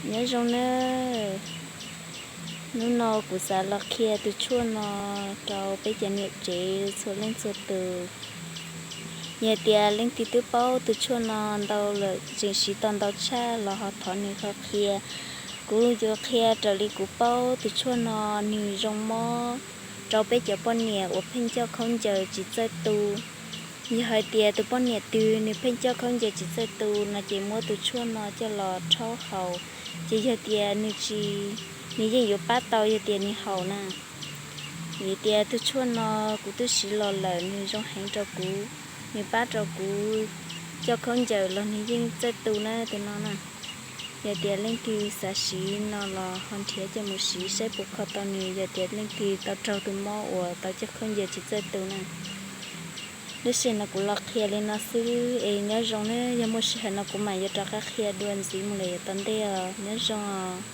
Nyob zoo nawb, hnub no kuv xav los qhia tus tshuaj no rau peb cov niam tsev txhua leej txhua tus. Yog tias leej twg twb paub tus tshuaj no ntau lawm, tseem siv tau ntau tshaj los ho thov nws ho qhia. Kuv yuav qhia raws li kuv paub tus tshuaj no nws zoo mob rau peb cov poj niam uas pheej coj khaub ncaws tsis txawj tu. Yog hais tias tus poj niam twg nws pheej coj khaub ncaws tsis txawj tu no ces muab tus tshuaj no coj los rhaub haus, ces yog tias nws tsis, nws yeej yuav pab tau yog tias nws haus na. Vim tias tus tshuaj no kuv twb siv los lawm, nws zoo heev rau kuv, nws pab rau kuv coj khaub ncaws los nws yeej txawj tu na tus no na. Yog tias leej twg xav siv no los ho nrhiav coj mus siv saib puas kho tau nws. Yog tias leej twg tau raug tus mob uas tau coj khaub ncaws tsis txawj tu na. Lub sij hawm no kuv los qhia li no xwb es nyob zoo na, yog muaj sij hawm no kuv mam yuav rov qab qhia dua ntxiv mus lawm yav tom ntej os, nyob zoo os.